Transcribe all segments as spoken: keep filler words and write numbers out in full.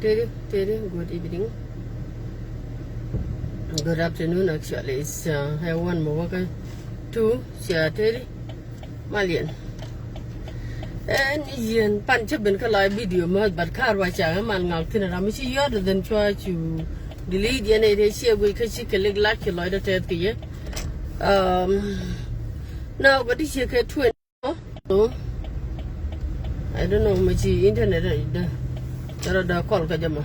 Teddy, Teddy, good evening. Good afternoon, actually. It's uh, one more worker. Two, cia Teddy. Malian. Ɛn yien pan cä ben kä lɔc video mäth, but kar wa ca ɣä mal ŋak thin ram mi ci yɔt dhin cua cu delete yɛn ɛ dee cie guic kä ci kɛ lik lak ci lɔc dɔ tɛth kɛ yɛ. Um, now, but this year kɛ twen. So, I don't know much internet, uh, the, the, the call ka jama.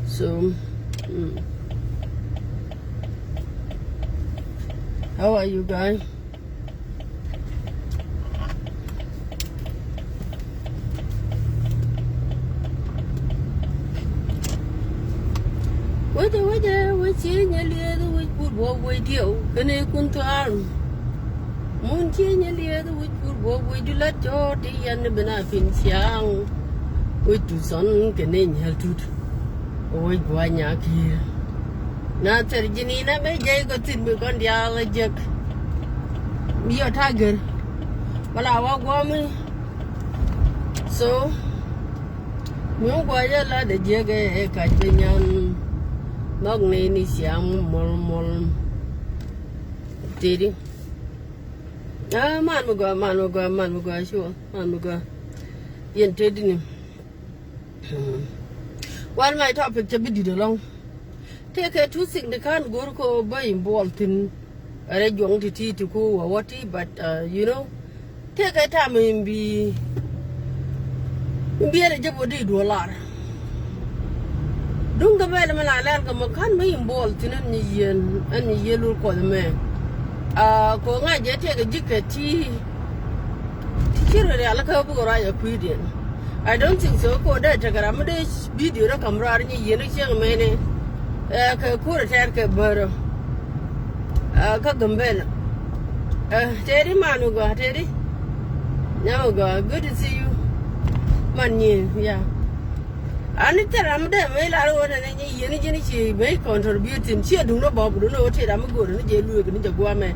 So, mm. How are you guys? Wecɛ, wecɛ, wec cieny ɛ lieth, wec pur buɔk wec diɛw kɛnɛ kun thuaar. Mun cieny ɛ lieth, wec pur buɔk wec du lat cɔɔr ti yɛn ni ben a pin ciaŋ. Wec tut thɔn kɛnɛ nyɛl tut. Wec buac nyakiɛ. Na thɛr ji̱n inɛ bɛ jɛy kɔ thin mi kɔn diaal a jek. Mi yɔ ta̱a̱ gër. Bala wa guɔmi. So, mi wä gua̱a̱c a lat a jiäk ɛ kac bi nyan. Nhɔk ni ni ciaŋ mɔl mɔl. Tëëdi. Ah, man mi gɔaa, man mi gɔaa, man mi gɔaa, sure, man mi gɔaa. Yɛn tëëdi ni. Wan my topic cɛ bi dit ɛlɔ̱ŋ. Tëëkɛ two thing ti ka̱n go̱r kɔ bä involve thi̱n. Rɛ juɔ̱ŋ ti̱ti̱ ti ku wä wä ti, but, uh, you know, tëëkɛ tam in bi, in bi rɛ jɛ bä di duɔ̱ɔ̱r lar. Duŋ kɛ bɛl mɛ la lɛl kɛ mɛ ka̱n bä involve thi̱n ɛn ni yien, ɛn ni yien lur kuɔth mɛ. Ah, kɔ ŋa̱c jɛ tëëkɛ ji̱ kɛ ti, ti ci rɛ rial kä bukɛ ruac ɛ kui̱diɛn. I don't think so. Kɔ dee tekɛ ram mi dee video rɛ kam ruaar nyi yien rɛ cieŋ mɛni. Ɛ kɛ kur tɛɛr kɛ bärä. Ɛ kä Gambɛl. Ɛ tɛɛri man mi gɔaa tɛɛri. Nyam mi gɔaa. Good to see you. Man nyi, yeah. Ani thil ram mi dee mi lar wä nɛnɛ nyi yien ji̱n ci mi contribute thi̱n. Ciɛ duŋ ni bɔp duŋ ni wä ti ram mi go̱o̱r ni jɛ lueek ni jɛ guamɛ.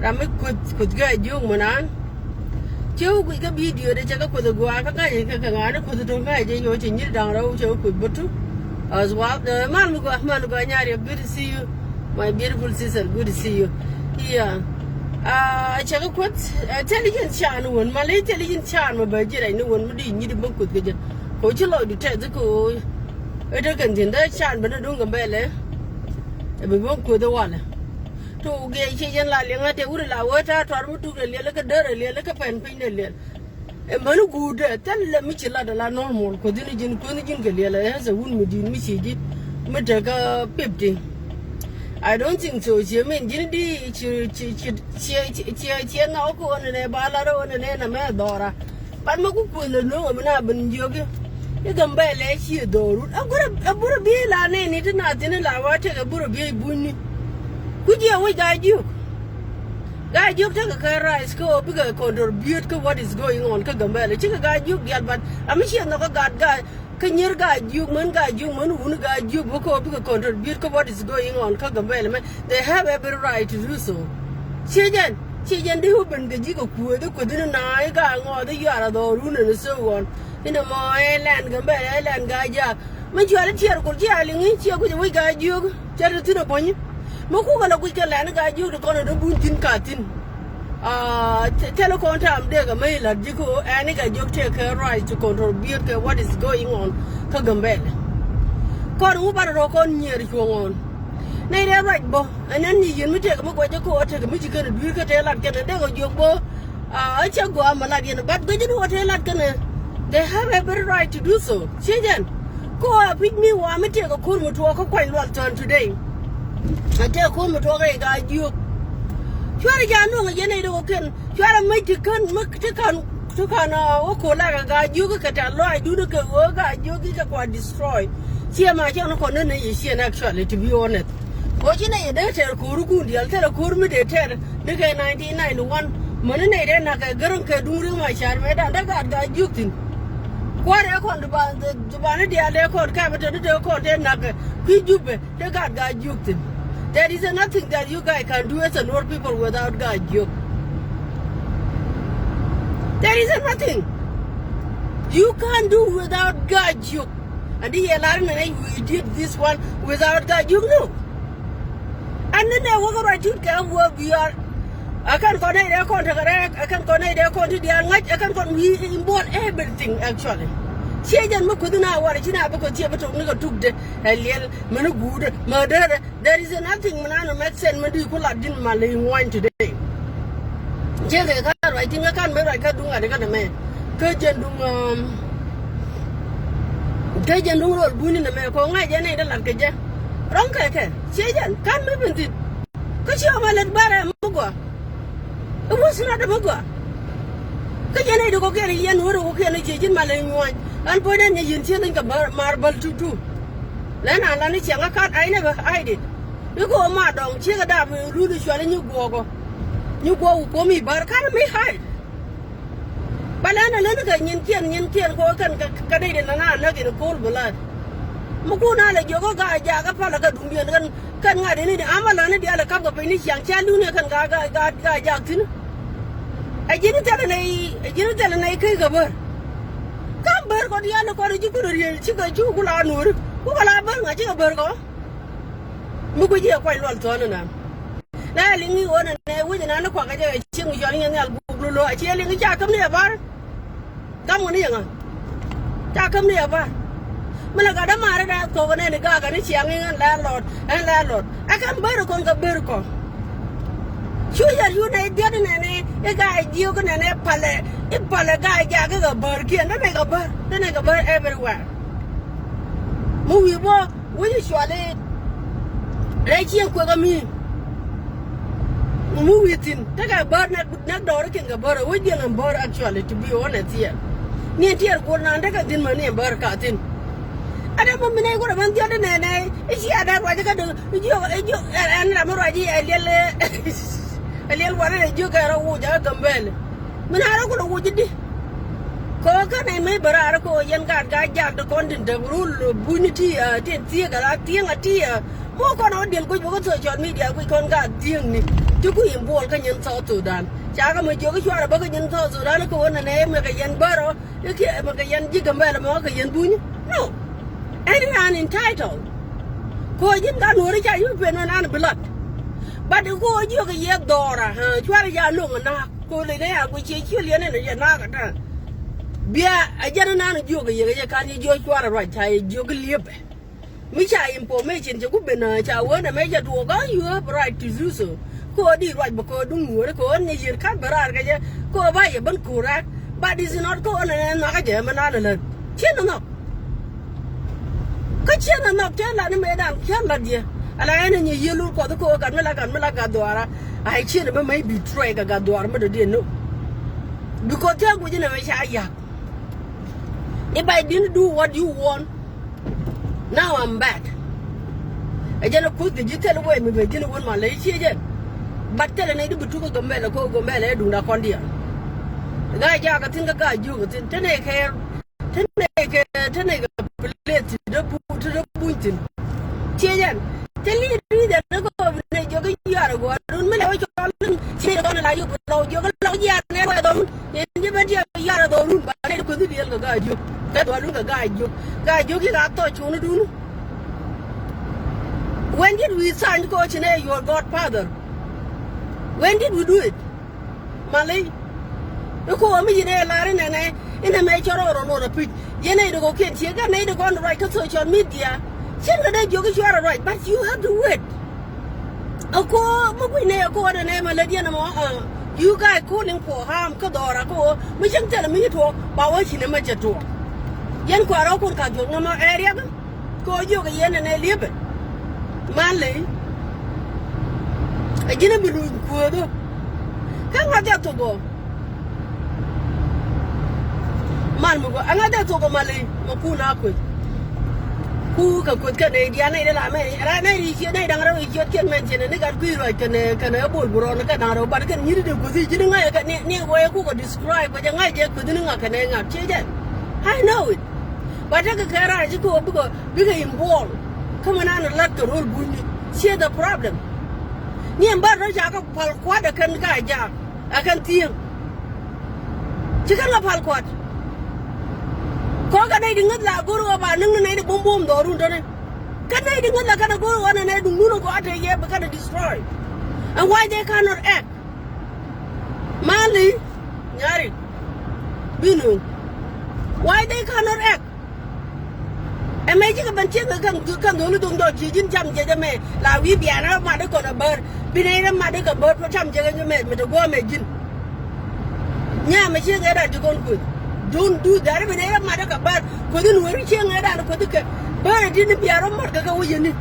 Ram mi kuth kuth gɛ jiök mɛ naan. Cɛ wä guic kä video de cɛ kä kuoth gua̱a̱ kä ŋa̱c kä kä ŋa̱ni kuoth tuŋ ŋa̱c jɛ yɔ cɛ nyir da̱ŋ rɛw cɛ wä kuoth bä tu. As well, uh, man mi gɔaa, man mi gɔaa nyari, good to see you. My beautiful sister, good to see you. Yeah. Ah, cɛ kä kuoth, uh, thil yɛn can wän, ma ley thil yɛn can ma bɛ ji̱ rɛy ni wän mi di nyit bä kuoth kä jɛ. Kɛ wä ci lɔcdu tɛth kɛ wä. Ɛ dee kɛn thi̱n dee can bä ni duŋ Gambɛlɛ. Ɛ bi bä kuoth walɛ. Tok gɛ ci yɛn la liɛŋä tɛ wuri la wee ta̱a̱ tɔr mi tuk lɛ liɛl kä dee rɛ liɛl kä pɛn piny lɛ liɛl. Ɛ mäni guutdɛ thilɛ mi ci lat ala normal kuoth ni ji̱n kuoth ni ji̱n kɛ liɛl ɛ häth ɛ wun mi di̱i̱t mi ci ji̱ mi tekä fifty. I don't think so. Ci min ji̱n di ci ci ci ci ci ci ci nɔk kɛ ɣän nɛ ba lat ɣän nɛ nɛ mɛ dhɔra. But mi ku kuoth lɛ no̱o̱ŋ ɛ mi na ben jiök i̱ Gambɛlɛ ci dhɔrun. A gurɛ a gurɛ bi la nɛni ti na thin la wa tek a gurɛ bi bunyni. Ku jiɛ wi̱c Gaa-jiök. Gaa-jiök tekɛ kɛ rights kä ɣöö bikɛ contribute kä what is going on kä Gambɛlɛ. Cikɛ Gaa-jiök diaal, but ami ciɛ nhɔk kä gat gaa kä nyier Gaa-jiök män Gaa-jiök män wun Gaa-jiök bä kä ɣöö bikɛ contribute kä what is going on kä Gambɛlɛ mɛ. They have every right to do so. Ciɛ jɛn, ciɛ jɛn di wä ben kɛ ji̱ kɛ kueeth i̱ kueeth in na̱a̱ i̱ Gaa-ŋɔɔth i̱ yuar a dhɔɔr wun ɛn i̱ thok ɣɔn. Inɛ mɔ ɛ lɛn Gambɛlɛ ɛ lɛn Gaa-jaak. Min cuali tiɛɛr kul ci a liŋi ciɛ guic wec Gaa-jiök. Cɛ te thi̱n a puɔ̱nyi. Mi kukɛ la guic kɛ lɛn Gaa-jiök ti kɔn a dee bun thi̱n ka thi̱n. Ah, thilɛ kɔn ta̱a̱m dee kɛ mi la̱t ji̱ kä ɛn i̱ Gaa-jiök tekɛ right to contribute kɛ what is going on kä Gambɛlɛ. Kɔn ŋu banɛ rɔ kɔn nyiɛɛr cuɔ̱ŋ ɣɔn. Nɛy rɛɛ ruac bä ɛn ɛn ni yien mi tekɛ mi guac jɛ kä ɣöö tekɛ mi ci kɛn a dui̱r kä tëë lat kɛn ɛ dee kɛ jiök bä. Ah, ɛ cä gɔaa mɛ lat yɛn, but guic ni wä tëë lat kɛnɛ. They have every right to do so. Ciɛ jɛn. Kä ɣöö ɛ pi̱c mi wa mi tëëkɛ ko̱r mi tuɔɔk kä kuany lual tɔ̱ɔ̱n today. Ɛ tëëkɛ ko̱r mi tuɔɔk rɛy Gaa-jiök. Cuarɛ jɛ a nuɔ̱ŋ ɛ yɛn nɛy dee wä kɛn. Cuarɛ mec ti kän mi ti ka̱n ti ka̱n a wä ko̱r lak ɛ Gaa-jiök kɛ tɛ̈th lɔaacdun kɛ ɣöö Gaa-jiök i̱ kɛ kua destroy. Ciɛ ma cɛ ni kɔn ni nɛy yɛ ciɛn actually, to be honest. Kɔ ci nɛy yɛ dee tɛr ko̱r kun diaal thilɛ ko̱r mi dee tɛr. Ni kɛ nineteen ninety-one mäni nɛy dee nak kɛ Gäräŋ kɛ duŋ Riek Macar mɛ dan dee gat Gaa-jiök thi̱n. Kua̱r ɛ kɔn duban duban ni diaal dee kɔn kɛpɛ te ni dee kɔn te nak kɛ kui̱ Jubɛ dee gat Gaa-jiök thi̱n. There is nothing that you guys can do as a Nuer people without Gaa-jiök. There is nothing. You can't do without Gaajuk. Ɛ di yɛ lar nɛ nɛ, we did this one without Gaajuk, no. Ɛn ni nɛ wä kä ruac tut kɛ wä biɔr. Ɛ kɛn kɔn nɛy dee kɔn tekɛ rɛɛk, ɛ kɛn kɔn nɛy dee kɔn ti diaal ŋa̱c, ɛ kɛn kɔn wi̱i̱ involve everything actually. Ciɛ jɛn mi kueth na warɛ ci na bi kɔn ciɛ bi tok ni kɛ tukdɛ, ɛ liɛl mini guudɛ mɛ derɛ. There is nothing mi nan make sense mi di ku lat din Malay ŋuany today. Jɛ kɛ ka ruac tin kä kan mi ruac kä duŋ ati kä dɛ mɛ. Kä jɛn duŋ, um, kä jɛn duŋ rol buni nɛ mɛ kɔ ŋa̱c jɛ nɛy dee lat kɛ jɛ. Rɔŋ kɛ kɛ ciɛ jɛn kan mi bin thit. Kä ci ɔmɛ lät barɛ mi gɔaa. It was not a mi gɔaa. Kä jɛn nɛy dee kɔ kiɛn yɛn wä dee kɔ kiɛn ciɛ ji̱n Malay ŋuany. An puɔ̱nydɛ ni yɛn ciɛ leny kɛ mar bäl tutu. Lɛn an lan i̱ ciaŋ a kat, I never hide it. I̱ kɛ ɣöö ma dɔ̱ŋ ciekɛ dap run i̱ cuali nyi guɔ̱ɔ̱kɔ. Nyi guɔ̱ɔ̱k ku ko̱mi bär kat mi hide. Ba lɛn a län kɛ nyinkiɛn, nyinkiɛn kɛ ɣöö kɛn kɛ, kɛ dee dee nana näk in cold blood. Mi kun a lɛ jiök kä Gaajaak kä palä kä duŋdiɛn kɛn, kɛn ŋa̱t in i̱ ama län i̱ diaal ɛ kap kɛ piny ni ciaŋ cia luni kɛn Gaa, Gaa, Gaa, Gaajaak thi̱n. Ɛ ji̱n i̱ thilɛ nɛy, ɛ ji̱n i̱ thilɛ nɛy kä i̱ kɛ bär. Ka̱m bär kɔ diaal kɔn i̱ ji̱ kun riel cikɛ cu ku la nuɔ̱ri. Ku kɛ la bär ŋa̱ cikɛ bär kɔ. Mi guic i̱ ɛ kuac luɔl thuɔ̱ɔ̱n inan. Na ɛ liŋ i̱ ɣöö nɛnɛ wec inan i̱ kuakä jɛ ɛ cieŋ i̱ cɔl i̱ nyɛ nhial guk lolo a ciɛ liŋ i̱ ca käm ni ɛ bär. Ka̱m ŋun ni yɛ ŋa̱ ca käm ni ɛ bär. Mi lɛ gat dämaari dee thok nɛn i̱ gakä ni ciaŋ i̱ ɛn landlord, ɛn landlord. Ɛ ka̱m bär kɔn kɛ bär kɔ. Cu yɛr yun nɛ i̱ diɛt inɛnɛ i̱ Gaajiök inɛnɛ palɛ, i̱ palɛ Gaajaak i̱ kɛ bär kiɛn, dee nɛ kɛ bär, dee nɛ kɛ bär everywhere. Mi wi̱i̱ bä wi̱c i̱ cuali rɛy cieŋ kuek ami. Mi wi̱i̱ thi̱n tekɛ bär nɛ, nɛ dɔɔri kiɛn kɛ bär wi̱c diɛn ɛn bär actually, to be honest here. Ni ɛn tiɛɛr guol naan tekɛ thi̱n mɛ ni ɛn bär ka thi̱n. Adɛ mɔ mi nɛ i̱ kuɔrɛ mɛn dhiɔt inɛnɛ i̱ cia dee ruac ikä dee i̱ jiök, i̱ jiök ɛn ram mi ruac i̱ ɛ liɛl, ɛ liɛl wanɛ ɛ jiök kɛ rɔ wuc ɛ Gambɛl. Min a rɔ kulɛ wuc i̱di. Kɛ ɣöö kɛn ɛ mëë bä raar kɛ ɣöö yɛn gaat Gaajaak ti kɔn tin däk rul bunyni ti, ah, ti thiek ala thiek a ti, ah. Mɔ kɔn ɛ wä diɛl guic bä kä social media guic kɔn gaat thiekni ti ku in buɔl kä nyin South Sudan. Ca kɛ mɛ jiök i̱ cuarɛ bä kä nyin South Sudan kɛ ɣöö nɛnɛ mɛ kɛ yɛn bärɔ. Ikiɛ mɛ kɛ yɛn ji̱ Gambɛl mɛ kɛ yɛn buny. No. Ɛn inan entitled. Kɛ ɣöö ji̱n ka nuɔ̱ɔ̱ri ca yuk pen wä nan bi lat. But kɛ ɣöö jiök kɛ yɛ dhɔra, ha, cuarɛ ca loŋ ɛ naak. Kɛ ɣöö lɛ nɛ a guic ciɛ ciöl yɛn ɛn ɛ yɛ naak ɛ tɛ. Bia ɛ jɛn inan jiök kɛ yɛ kɛ yɛ kan yɛ jiök cuarɛ ruac ca yɛ jiök kɛ liepɛ. Mi ca information cɛ ku ben, ah, ca wä nɛ mɛ cɛ tuɔɔk, ah, you have right to do so. Kɛ ɣöö di ruac bä kɛ ɣöö duŋ nuɔ̱ɔ̱ri kɛ ɣöö ni yiër ka̱th bä raar kɛ jɛ kɛ ɣöö ba yɛ ben ko̱r raar. But it's not kɛ ɣöö nɛ nɛ nhɔakä jɛ mɛ naan ɛ lät. Ciɛ nɛ nhɔk. Kä ciɛ nɛ nhɔk cɛ lat ni mëëdan cɛ lat yɛ. Ala ɛn ɛ nyɛ yiëë lur kuɔth kɛ ɣöö gat mi la gat mi la gat dhuaara. Ay ciɛ nɛ bä mɛ betray kɛ gat dhuaar mi dɔ̱diɛn ni. Because cɛ guic nɛ mɛ ca yak. If I didn't do what you want, now I'm back. Ɛ jɛn ɛ kuth kɛ ji̱ thil wee mi bɛ ji̱n ɛ wän ma lɛ i̱ cie jɛn. But thilɛ nɛy di bi tuk ɛ Gambɛl ɛ ko̱ Gambɛl ɛ duŋda kɔn diaal. Gaajaak ɛ thi̱n kä Gaajiök ɛ thi̱n. Te nɛy kɛ, te nɛy kɛ, te nɛy kɛ play ti dee bu, ti dee buny thi̱n. Cie jɛn. Te li̱i̱ ri̱i̱dɛ ni kɔp ni jiök i̱ yuarɛ gua̱a̱r run mi lɛ wä cɔl in cie kɔn la yop lɔw jiök i̱ lɔw jiaar nɛ wɛ dhɔrun. Yɛn ji̱ ben tiɛ yuarɛ dhɔrun ba nɛ kueth i̱ diɛl kɛ Gaajiök. Kɛ dhɔrun kɛ Gaajiök. Gaajiök i̱ ka thɔc cuɔ̱n idun. When did we sign kɔ ci nɛ your godfather? When did we do it? Maley. I̱ ko̱o̱m i̱ yinɛ lar inɛnɛ inɛ mɛ cɔr ɣɔr ɣɔr ɣɔr api̱c. Yɛn nɛy di kɔ̱kiɛn ciek kɛn nɛy di kɔn ruac kä social media. Cien kɛ dee jiök i̱ cuarɛ ruac, but you have to wait. Ɛ ko̱o̱m mi kui̱ nɛy ɛ ko̱o̱m inɛnɛ mɛ lät yɛn ɛmɔ, uh, you guys calling for harm kä dhɔra kä ɣöö mi cieŋ thilɛ mi ci tuɔɔk ba wä ci nɛ mɛ cɛ tuɔɔk. Yɛn kuarɛ ɣä kun ka juɔk nɔmɔ area kä. Kɛ ɣöö jiök ɛ yɛn ɛn ɛ liepɛ. Maley. Ɛ ji̱n ɛ mi luny kuääth ɔ. Kä ŋa̱th jɛ thok ɔ. Mal mi gɔaa ɛ ŋa̱th jɛ thok ɔ Maley. Mɛ kun a kueth. Ku kɛ kueth kɛn ɛ diaal nɛy dee la mɛ. Raan nɛy ri ciöt nɛy da̱ŋ rɛw ri ciöt kiɛn mɛn ciɛn ɛ ni gat kui̱ ruac kɛn ɛ kɛn ɛ bol bi rɔɔn kɛn da̱ŋ rɛw bat kɛn nyi̱t dee kueth i̱ ji̱n ŋa̱c ɛ kɛn ni, ni wee kukɛ describe kɛ jɛ ŋa̱c jɛ kueth ni ŋa̱c kɛn ɛ ŋa̱c ciɛ jɛ. I know it. But tekɛ kɛ rac ci kɛ ɣöö bikɛ, bikɛ involve. Kä mi nan lat kɛ rol bunyni. Cie the problem. Ni ɛn bär rɔ ca kɛ pal kuat ɛ kɛn Gaajaak ɛ kɛn thieŋ. Ci kɛn kɛ pal kuat. Kä nɛy ti ŋäth la go̱r ɣä ba näŋ ni nɛy ti bumbum dhɔrun tɔni. Kä nɛy ti ŋäth la kɛn a go̱r ɣä ni nɛy duŋdun ɣä kɔ a te yɛ bi kɛn a destroy. And why they cannot act? Mali, nyari, binu. Why they cannot act? Ɛmɛ cikɛ ben ciek kɛ kɛn dholi dhoŋ dɔɔk ci ji̱n cam jɛ jɛ mɛ la wi̱i̱ bianɛ mat ikɔn a bär. Bi nɛy rɛ mat ikɛ bär tuɔ cam jɛ kɛ mɛ mi te guɔ mɛ ji̱n. Nyamɛ cieŋ ëëdan ti kɔn kueth. Don't do that. Bi nɛy rɛ mat ikɛ bär kueth in weri cieŋ ëëdan kueth ikɛ bär ɛ ti ni bia rɔ mat kɛ kɛ wä yeni.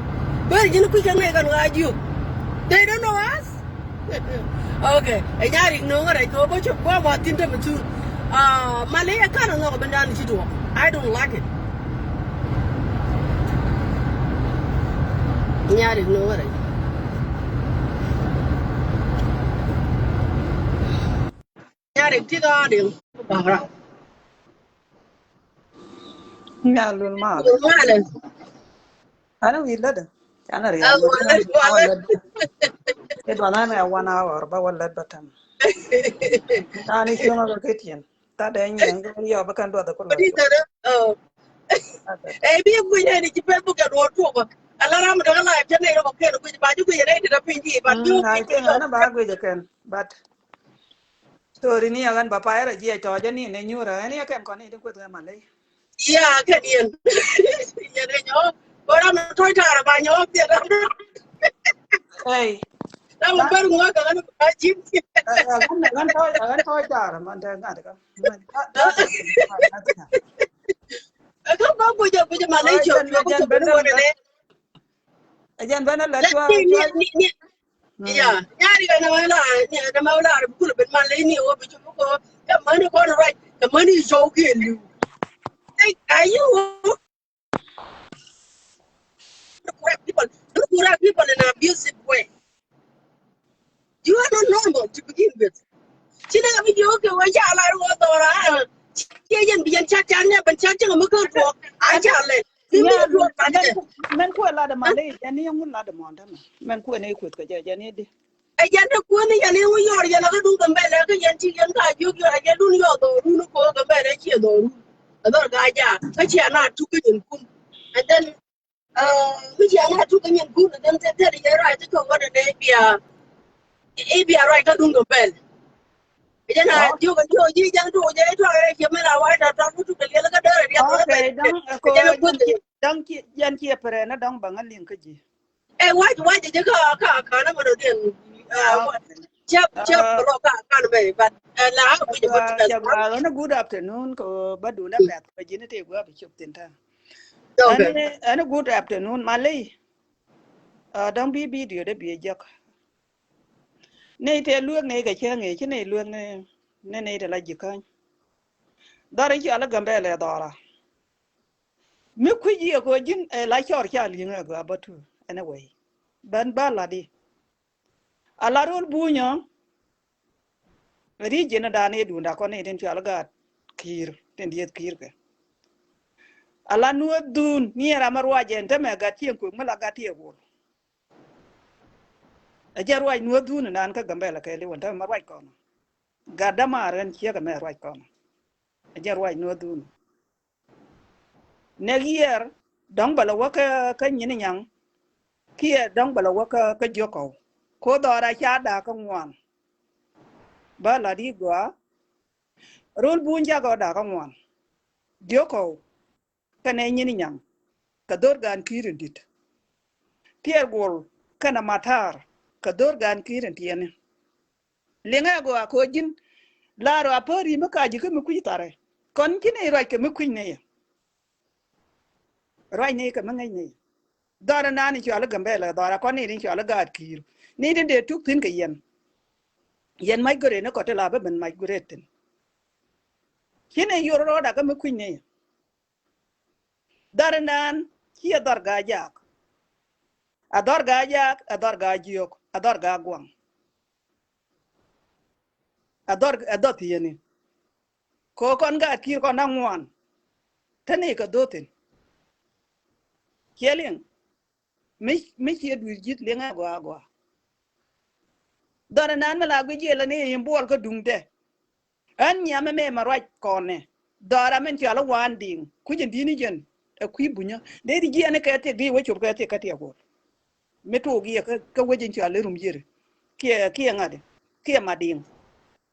Bär ji̱n kui̱ kɛ ŋɛc kɛn ɣaa jiök. They don't know us. Okay. Ɛ nyarik no̱o̱ŋ rɛc kɛ wä bä cop gua̱a̱ wa thin tämɛ thun. Malɛ ɛ kan ɛ ŋɔk ɛ ben dan ci tuɔɔk. I don't like it. Nyarik no̱o̱ŋ rɛc. Nyarik ti dɔɔdiŋ. Bara. Nya lul ma. Lul ma le. Ana wi̱i̱ lätdä. Ana rial. Ɛ duɔl ana ɛ one hour ba wä lät ba tam. Ani cuŋä kɛ ketiɛn. Tat dee nyiɛŋ kɛ yɔ bä kɛn duɔth kɛ lɔ. Ɛ bi kui̱ ni ci Facebook ɛ duɔl tuɔk. Ala ram dɔk ala jɛ ni rɔ kɛ kui̱ ba ju kui̱ ni ti da piny di ba ju. I think ana ba kui̱ jɛ kɛn but. Story ni a ɣän ba pay rɔ jiɛc tɔ̱ jɛ ni ni nyuurä ɛn yɛ kɛn kɔn ni ti kueth ɣä maley. Ya kɛn yɛn. Yɛn ɛ nyɔk. Kɔ ram tɔ̱ tarɛ ba nyɔk yɛn ram. Hey. Ram bär ŋuak kɛ ɣän ba ji̱n. Ɣän tɔ̱ ɣän tɔ̱ tarɛ man te ŋa̱t kä. Ɛ kä ba guic ɛ guic ɛ maley cɔk cɔk cɔk ni wä ni. Ɛ jɛn ben a lät cua. Ya, nyari kɛ nɛmɛ la, nɛmɛ la rɛ bi kulɛ ben mal lɛ ni wä bi cu bi kɔ kɛ mäni kɔn ruac kɛ mäni cɔw kiɛ liw. Like, are you correct people? Don't correct people in an abusive way. You are not normal to begin with. Ci nɛ bi jiök kɛ wä ca lar wä dhɔra. Ciɛ yɛn bi yɛn ca ca nɛ ben ca cäŋ mi kär tuɔɔk a ca lɛ. Mɛn kuɛ lat ɛmɔ lɛ jɛn ni yɛn ŋun lat ɛmɔ dämɛ. Mɛn kuɛ ni kueth kɛ jɛ jɛn ni di. Ɛ jɛn ni kueth ni yɛn ni ŋun yɔr yɛn a kä duŋ Gambɛlɛ kä yɛn ci yɛn ka jiök yɔr a jɛ dun yɔr dhɔrun kɔ Gambɛlɛ ciɛ dhɔrun. Ɛ dhɔr ka ja kä ciɛ na tuk kä yɛn kun. And then mi ciɛ na tuk kä yɛn kun and then tɛ tɛ yɛ right kä wä dɛ dɛ bia. I̱ bia ruac kä duŋ Gambɛl. Jɛn a jiök jiök ji̱ jɛn tuk jɛ tuak rɛ ciɛ mɛn a wa̱i̱ tɔ̱ tɔ̱ ku tuk kɛ liɛl kä dee rɛ diath wä bɛ. Jɛn a kueth. Dɔ̱ŋ ci jɛn ciɛ pɛrɛ ni dɔ̱ŋ bäŋä liŋ kä ji̱. Ɛ wac wac jɛ kä kä kä ni mɛ dɔ̱diɛn. Cɛp cɛp rɔ kä kä ni mɛ but la kä kui̱ jɛ bä. Ni good afternoon kɛ bä duun a bɛth kɛ ji̱ ni tëë gua̱a̱p cop thi̱n ta̱a̱. Ɛn good afternoon maley. Dɔ̱ŋ bi video dee bi jek. Nɛy tëë lueek nɛy kɛ cäŋ ëë ci nɛy lueek ni nɛy tëë la ji̱ käny. Dhɔr i̱ cɔal i̱ Gambɛlɛ dhɔra. Mi kui̱c yɛ kɛ ji̱n ɛ la cɔr ca li̱ŋ ɛ gɔaa bä tu anyway. Bän bä lat i̱ a la rol bunyɔ. Ri ji̱n dan i̱ duunda kɔn i̱ tin cɔal i̱ gaat ki̱i̱r tin dieth ki̱i̱r kɛ. A la nuɔth dhun ni ɛ ram a ruac ɛn tämɛ gat cieŋ kuek mi la gat tiɛɛk wol. Ɛ jɛ ruac nuɔth dhun inan kä Gambɛlɛ kɛɛliw ɛn tämɛ ma ruac kɔn. Gat dämaar ɛn ciek ɛmɛ ruac kɔn. Ɛ jɛ ruac nuɔth dhun. Nɛk yiɛɛr dɔ̱ŋ bɛ lɛ wä kä nyin nyaŋ. Kiɛ dɔ̱ŋ bɛ lɛ wä kä jiök kɔw. Ko dhɔra ca da̱a̱ kä ŋuan. Bä lat i̱ gɔaa. Rol buny cakɔ da̱a̱ kä ŋuan. Jiök kɔw. Kɛnɛ nyin nyaŋ kɛ dhor gan ki̱i̱r in di̱t. Piɛɛr guɔl kɛnɛ matar kɛ dhor gan ki̱i̱r in tiɛni. Liŋɛ gɔaa kɛ ɣöö ji̱n la rɔ a päär i̱ mi kac ji̱ kä mi kui̱ tharɛ kɔn ci nɛy ruac kɛ mi kui̱ nɛy. Ruac nɛy kɛ mi ŋäc nɛy. Dhɔr inan in cɔal i̱ Gambɛlɛ dhɔr a kɔn nɛy in cɔal i̱ gaat ki̱i̱r. Nɛy tin dee tuk thi̱n kɛ yɛn. Yɛn mac göree ni kɔt ti la bä ben mac göree thi̱n. Ci nɛy yor rɔɔda kä mi kui̱ nɛy. Dhɔr inan ci ɛ dhɔr gaa jaak. A dhɔr gaa jaak, a dhɔr gaa jiök, a dhɔr gaa guaŋ. A dhɔr a dhɔr thieni. Ko kɔn gaat ki̱i̱r kɔn na ŋuan. Te ni kɛ dho̱thin. Ciɛ liŋ. Mi mi ciɛ dui̱r ji̱th liŋ a gɔaa gɔaa. Dhɔr inan mi la guic jiɛl ni in buɔl kä duŋdɛ. Ɣän nyiamɛ mɛ mɛ ruac kɔnɛ. Dhɔra min cɔal i̱ Wan Diŋ kui̱c in di̱t ni jɛn ɛ kui̱ Bunyä. Dee di jiɛn ikɛ thiek di wä cop kɛ thiek kä tiɛɛk wol. Mi tuuk yɛ kä, kä wec in cɔal i̱ Rum Yeri. Kiɛ, kiɛ ŋa̱t i̱, kiɛ Madiŋ.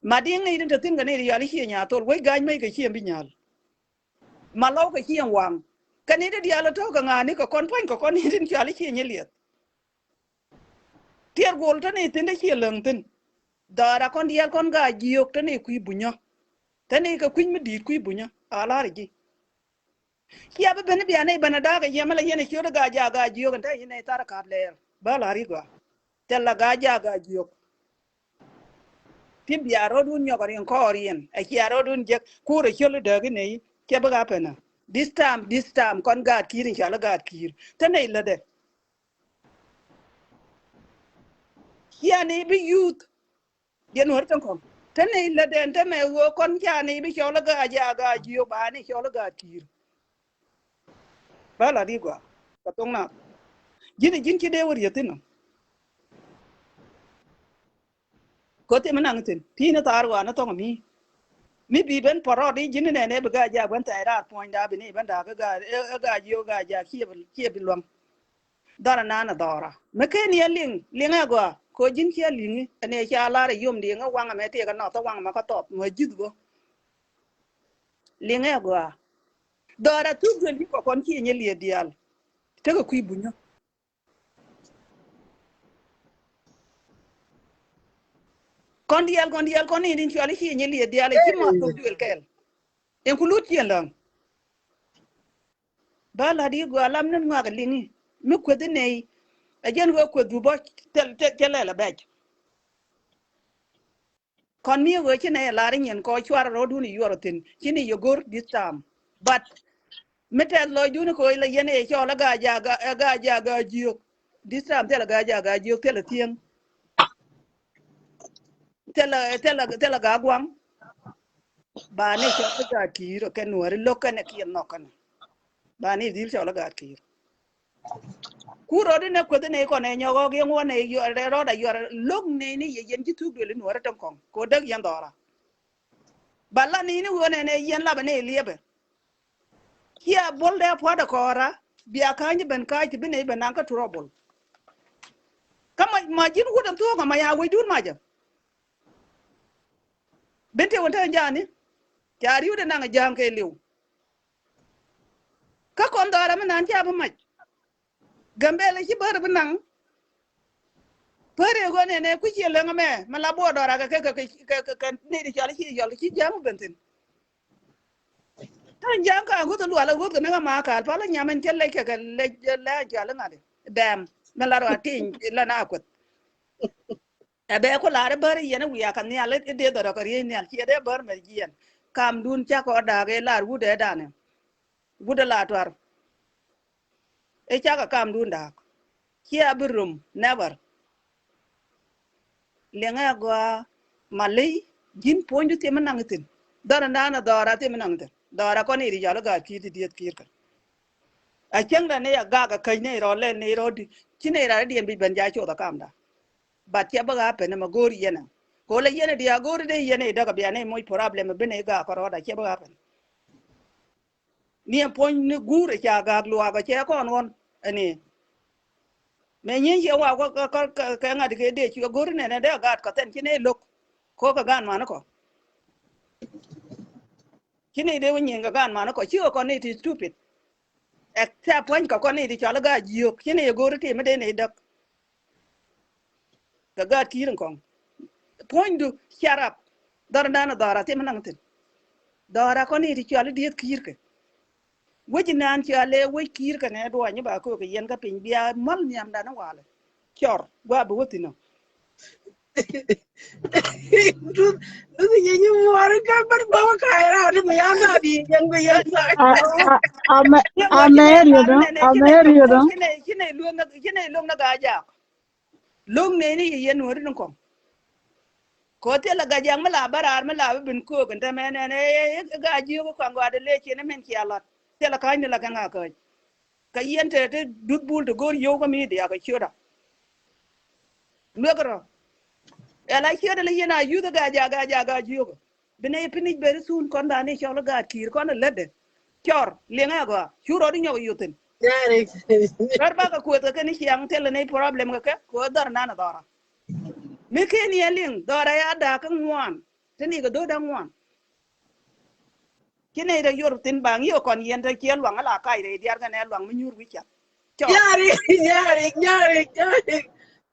Madiŋ ni tin te thi̱n kɛ ni di yɔal i̱ Cieŋ Nyathol wec ga̱a̱c mec kɛ Cieŋ Bi Nyal. Malɔw kɛ Cieŋ Waŋ. Kɛ ni di diaal i̱ tɔ̱ kɛ ŋa̱a̱ni kɛ kɔn pua̱ny kɛ kɔn ni tin cɔal i̱ Cieŋ Nyiliɛth. Tiɛɛr guɔl te ni thi̱n te ciɛ läŋ thi̱n. Dhɔra kɔn diaal kɔn Gaa Jiök te ni kui̱ Bunyä. Te ni kɛ kui̱c mi di̱i̱t kui̱ Bunyä a la̱r ji̱. Cia bi ben i̱ bia nɛy ben a da̱a̱k ɛ yɛm ala yɛn ɛ ciöt i̱ Gaa Jaak Gaa Jiök ɛn te yɛn nɛy thar ɛ ka̱p lɛɛr bä la̱r i̱ gɔaa. Thil la Gaa Jaak Gaa Jiök. Ti bia rɔ̱dun nyɔk ɛ riɛn kɔɔr yɛn ɛ cia rɔ̱dun jek kuur ɛ ciöl i̱ dääk i̱ nɛy. Cia bi gaa pɛn ɛ this time, this time kɔn gaat ki̱i̱r in cɔal i̱ gaat ki̱i̱r te nɛy lätdɛ. Cia ni bi youth. Diɛn wär tin kɔn te ni lät ɛn te mɛ ɣöö kɔn ca ni bi cɔl i̱ Gaa Jaak Gaa Jiök ba ni cɔl i̱ gaat ki̱i̱r. Bä la di gɔaa kɛ thoŋ na ji̱n ji̱n ci dee wä rieth thin nɔ. Kɔ thim naŋ thin ti ni thaar ɣɔaa ni thɔŋ mi mi bi ben pɔrɔt i̱ ji̱n nɛn ɛ bi Gaa Jaak ben thɛɛr raar puɔ̱nyda bi ni ben da̱a̱k i̱ Gaa, i̱ Gaa Jiök Gaa Jaak ciɛ bi, ciɛ bi luäŋ. Dhɔr anan a dhɔra mi ken yɛ liŋ liŋ ɛ gɔaa kɔ ji̱n ciɛ liŋi ɛn ɛ ca lar ɛ yom diŋ ɛ waŋ ɛmɛ tiɛk ɛ nɔth ɛ waŋ ɛmɛ kä thɔp mɛ ji̱th bä. Liŋ ɛ gɔaa dhɔra thuk duel yi kɔ kɔn ci nyɛ liɛ diaal. Tekɛ kui̱ Bunyä. Kɔn diaal kɔn diaal kɔn ni din cual i̱ ci nyɛ liɛ diaal ɛ ci mɔth thuk duel kɛɛl. Ɛn ku lut ciɛn läŋ. Bä la̱t i̱ gɔaa lam ni ŋuak liŋi mi kueth i̱ nɛy. Ɛ jɛn ɣöö kueth du bä thil, thil, thil lɛl ɛ bɛc. Kɔn mi ɣöö ci nɛy ɛ la̱r i̱ nyin kɔ cuar rɔ̱dun i̱ yuɔr thi̱n ci ni yɛ go̱r this time. But mi tɛth lɔcdun i̱ koc la yɛn ɛ cɔl ɛ Gaa Jaak Gaa, ɛ Gaa Jaak Gaa Jiök. This time thil ɛ Gaa Jaak Gaa Jiök thil ɛ thiäŋ. Thil ɛ, thil ɛ, thil ɛ Gaa Guaŋ. Ba ni cɔl i̱ Gaa Ki̱i̱r kɛ Nuääri lo̱k kɛnɛ kiɛ nhɔk kɛnɛ. Ba ni dhil cɔl i̱ Gaa Ki̱i̱r. Ku rɔɔd inɛ kueth inɛ ikɔn ɛ nyɔk ɣɔk yɛn wä nɛ rɔɔd a yuɔr lo̱k nɛ ni yɛ yɛn ji̱ thuk duël in wä rɛ tɛn kɔŋ kɛ wä däk yɛn dhɔra. Ba la ni ni wä nɛ nɛ yɛn lapɛ nɛ liɛpɛ. Cia buɔl dɛ pua̱t ɛ kɔɔra bia ka̱ny ben ka̱c ti bi nɛ ben naŋ kä trouble. Kä ma, ma ji̱n wut ɛn thuɔ̱k ɛ ma ya wecdun macä. Bin ti wä te jani ca riwdɛ naŋ ja̱a̱ŋ kɛ liw. Kä kɔn dhɔra mi nan ca bi mac. Gambɛl ci bär bi naŋ. Pär i̱ ɣöö nɛnɛ kui̱ ciɛ leŋ ɛmɛ mi la buɔɔr dhɔra kɛ kɛ kɛ kɛ kɛ ni di cɔl ci yɔl ci ja̱a̱ŋ ben thi̱n. Ta̱a̱ ja̱a̱ŋ ka ŋuth lual ɛ ŋuth kɛ ni ɣä ma ka̱a̱l pal i̱ nyam ɛn cä lec kɛ kɛ lec lɛ cɔal i̱ ŋa̱t i̱ bɛɛm mi la rɔ a tiny la na kueth. Ɛ bɛ ku lar i̱ bär i̱ yɛn i̱ wiak kɛ nhial i̱ dee dhɔrɔ kɛ riey nhial ciɛ dee bär mɛ jiɛn. Kamdun cakɔ da̱a̱k i̱ lar wut ɛ danɛ. Wut ɛ la tuar. I̱ cakɔ kamdun da̱a̱k. Ciɛ a bi rom never. Liɛŋɛ a gɔaa ma ley ji̱n puɔ̱nydu thim mi naŋ ithin. Dhɔr in da̱a̱n ɛ dhɔra thim mi naŋ ithin. Dhɔra kɔn i̱ ri jɔl i̱ gaat ki̱i̱r ti dieth ki̱i̱r kɛ. A cäŋ da ni a gak a käc ni rɔ lɛl ni rɔ di ci ni rɔ diɛn bi ben ja coth a kamda. But cɛ bä ɣa̱a̱ pɛn ɛmɛ go̱o̱r yɛn ɛ. Ko̱ lɛ yɛn ɛ diaal go̱o̱r dee yɛn ɛ däk a bia ni moc problem ɛ bi ni gak kärɔɔda cɛ bä ɣa̱a̱ pɛn. Ni ɛn puɔ̱ny ni guur ɛ ca gak luaak ɛ cɛ kɔn ɣɔn ɛni. Mɛ nyin ciɛ wa kɛ ŋa̱t kɛ dee cuɛ go̱o̱r nɛn ɛ dee gat kɛ thɛn ci ni lo̱k. Ko̱ kɛ gan mani kɔ. Ci ni dee wä nyin kɛ gan mani kɔ ci kɛ kɔn ni ti stupid. Except puɔ̱ny kɛ kɔn ni ti cɔl i̱ gaa jiök ci ni go̱o̱r ti mi dee ni däk. Kɛ gaat ki̱i̱r in kɔŋ. Puɔ̱nydu carap. Dhɔr dan dhɔra thim naŋ thin. Dhɔra kɔn i̱ ti cual i̱ dieth ki̱i̱r kɛ. Wec inan cual i̱ wec ki̱i̱r kɛ nɛ duɔny i̱ ba köök kɛ yɛn kä piny bia mal nhiam dan i̱ walɛ. Cɔr gua bi wä thin ɔ. Duth, duth nyɛ nyi muɔr i̱ kä bär bä wä ka̱a̱c raar i̱ mi yan na bi yɛn bi yɛn. Amɛ riödä, amɛ riödä. Ci nɛ, ci nɛ luäŋ na, ci nɛ luäŋ na gaa jaak. Lo̱ŋ nɛɛni yɛ yɛn wä ri ni kɔŋ. Kɔ thilɛ Gaa Jaak mi la bä raar mi la bä bin köök in te mɛn ɛn ɛ Gaa Jiök kɔŋ gɔaa de lëë ciɛn min cia lat. Thilɛ ka̱ny ni la kɛ ŋa käc. Kä yɛn te te duth bul te go̱o̱r yio̱w kä mi diakä ciötdä. Luek rɔ. Ɛ la ciötdä la yɛn a yuth Gaa Jaak, Gaa Jaak, Gaa Jiök. Bi nɛy pinic beri thun kɔn ba ni cɔl gaat kiir kɔn a lätdɛ. Cɔr liŋɛ a gɔaa cu rɔɔd inyɔk yuthin. Rɔɔd bakɛ kueth kɛ kɛn ciaŋ thilɛ nɛy problem kɛ kɛ kɛ dhɔr nan a dhɔra. Mi ken yɛ liŋ dhɔra ya da̱a̱ kä ŋuan. Ti ni kɛ dho̱o̱da ŋuan. Ci nɛy rɛ yor thin ba ŋi̱i̱ kɔn yɛn te ciɛ luaŋ ala kac rɛy diaar kɛnɛ luaŋ mi nyuur wi̱c ca. Cɔr. Nyari, nyari, nyari, nyari.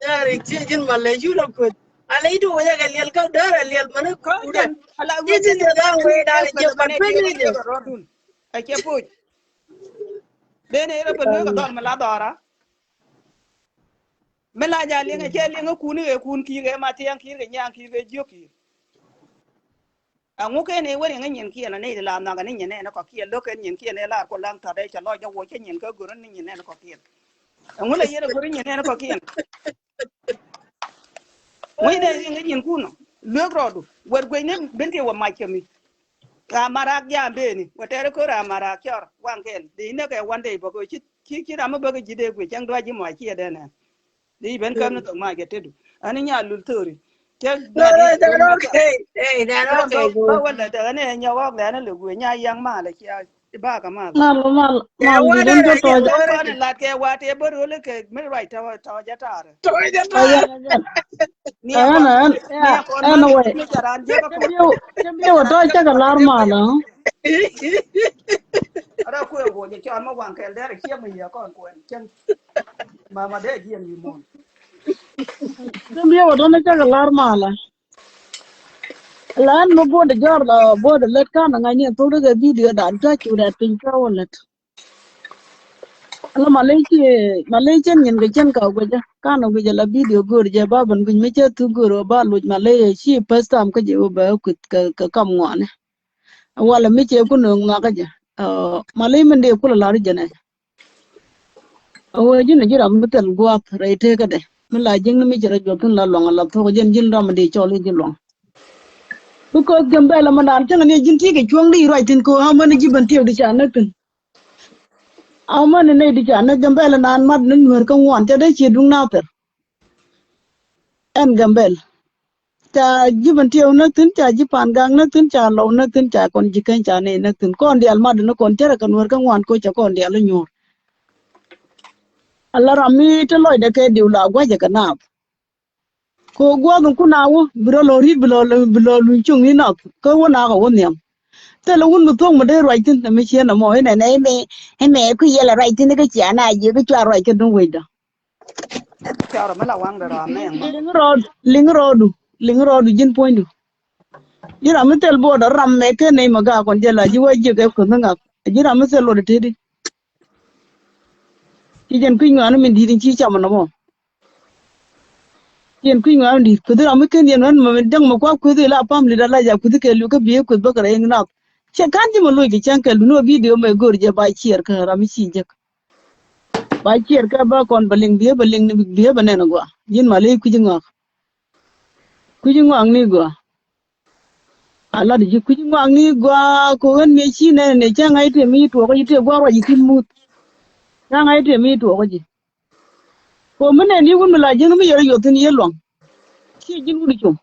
Nyari, ci ji̱n ma lɛ cu lɔ kueth. Ala idu wä yakɛ liɛl kä däär a liɛl mani kɔn jɛn. Ala wi̱c ci ji̱n da̱a̱ŋ wee da̱a̱ŋ jɛ kɔn piny ni jɛ. Rɔdun. A cɛ puc. Dee nɛy rɛ bɛ luek a dhɔr mi la dhɔra. Mi la ja liŋ a cɛ liŋ a kun iɣɛ kun ki̱i̱r kɛ ma thiaŋ ki̱i̱r kɛ nyaŋ ki̱i̱r kɛ jiök ki̱i̱r. Aŋu ken i̱ wä riŋ i̱ nyin kiɛn ani la nhɔk ani nyin ɛn kɔkiɛn lo̱k kɛn nyin kiɛn i̱ lar ku laŋ tɔt i̱ cɛ lɔc jɛ woc cɛ nyin kä go̱r ani nyin ɛn kɔkiɛn. Aŋu la yɛn a go̱r i̱ nyin ɛn kɔkiɛn. Ŋucnɛ riŋ i̱ nyin kun luek rɔɔdu wɛr guecni ben ti wä mac kɛ mi. Ram marak jam beni wä tɛr i̱ ko̱r ram marak cɔr waŋ kɛl di inä kɛ one day bä kɛ ci ci ci ram mi bä kɛ ji̱ dee guic cäŋ duac ji̱ mɔc ciɛ dee nɛ. Di ben käm ni thok mac kɛ tedu. Ani nya lul thori. Cɛ no, no, they're okay. Hey, they're okay. Ba wala tɛ ani nya wak lɛ ani le gue nya yang ma la cia. Ba ka ma. Mal mal mal. Wa di den da to ja. Ko ni lat kɛ wa te bä role kɛ mi right ta ta ja tar. To ja tar. Ni ko ni ko ni mi jaran je ba ko. Ke bi wa to ja ka lar mal. Ara ku go je chan ma wan kɛ der cia mi ya kon ko en chen. Mama de jiɛn wi̱i̱ muɔ̱ɔ̱n. Kä miëë wä tɔnä cakɛ lar malä. Län mi buɔdɛ jɔr la buɔdɛ lät kan ŋa̱c ni thok rikɛ video dan ca cu rɛt piny ca wä lät. Ala malec ci malec cien nyin kɛ cien ka guicä kan guicä la video go̱o̱r jɛ ba ben guic mi cä thuk go̱o̱r wä ba luc malec ci first time kä jɛ wä bɛ kuth kɛ kam ŋuani. Walɛ mi cɛ kun ŋuakä jɛ malec min dee kulɛ lar jɛ nɛ. A wee ji̱n a ji̱ ram mi thil gua̱a̱th rɛy tekädɛ mi la ji̱n ni mi ci rɔ juɔth thi̱n la luaŋ a la thuɔ̱k ji̱n ji̱n ram mi dee cɔl i̱ ji̱ luaŋ. Because Gambɛl a mi naan cäŋ ni ji̱n ti̱i̱ kɛ cuɔ̱ŋ di ruac thi̱n ko how many ji̱ ben tiɛɛk di ca näk thi̱n. How many nɛy di ca näk Gambɛl a naan mat ni nueer kä ŋuan ca dee cie duŋ nathɛr. Ɛn Gambɛl ca ji̱ ben tiɛɛk näk thi̱n ca ji̱ pan gak näk thi̱n ca lɔw näk thi̱n ca kɔn ji̱ keny ca nɛy näk thi̱n kɔn diaal mat ni kɔn cärɛ kɛ nueer kä ŋuan ko ca kɔn diaal inyuɔ̱ɔ̱r. Ala ram mi te lɔcdɛ kɛ diw la gua̱cɛ kɛ naath. Ko gua̱th in kun a wä bi rɔ lɔ ri̱t bi lɔ bi lɔ luny cuŋ ni nath kä wä nak a wä nhiam. Thilɛ wun bi thuɔ̱k mi dee ruac thi̱n mi cieen amɔ inɛnɛ imɛ imɛ ku yɛl a ruac thi̱n kä cia na jiɛ kä cua ruac kä duŋ wecdä. Cɔrɔ mi la waŋdɛ rɔɔm nɛ. Liŋ rɔɔdu liŋ rɔɔdu liŋ rɔɔdu ji̱n puɔ̱nydu. Ji̱ ram mi thil buɔɔdɔ ram mɛ ken nɛy mɛ gaak kɔn jɛ la ji̱ wä jiɛk ɛ kuänh mi ŋak ji̱ ram mi thil luɔt ɛ teti. Ci jɛn kui̱ ŋuani min di̱i̱t in ci cam nɔmɔ. Ci jɛn kui̱ ŋuani min di̱i̱t kuthi ram mi ken yɛn ɣän mɛ min däŋ mɛ kua kuthi la pam lit ala ja kuthi kɛ liu kä bi̱i̱ kuth bä kɛ rɛy ŋunath. Cɛ ka̱n ji̱ mɛ loc kɛ cäŋ kɛ luni wä video mɛ go̱o̱r jɛ ba ciɛɛr kä ram mi ci jek. Ba ciɛɛr kä ba kɔn bä liŋ bi̱i̱ bä liŋ ni bi̱i̱ bä nɛn gua ji̱n ma ley kui̱ ji̱ ŋɔak. Kui̱ ji̱ ŋɔak ni gua. A lat ji̱ kui̱ ji̱ ŋɔak ni gua ko ɣän mi ci nɛn ni cä ŋa̱c tëë mi tuɔɔkä ji̱ tëë gua ruac ji̱ thi̱n muth. Cä ŋa̱c tëë mi tuɔɔkä ji̱. Ko mi nɛn ni wun mi la ji̱n mi yɛr yoth thi̱n yɛ luaŋ. Ciɛ ji̱n wun com.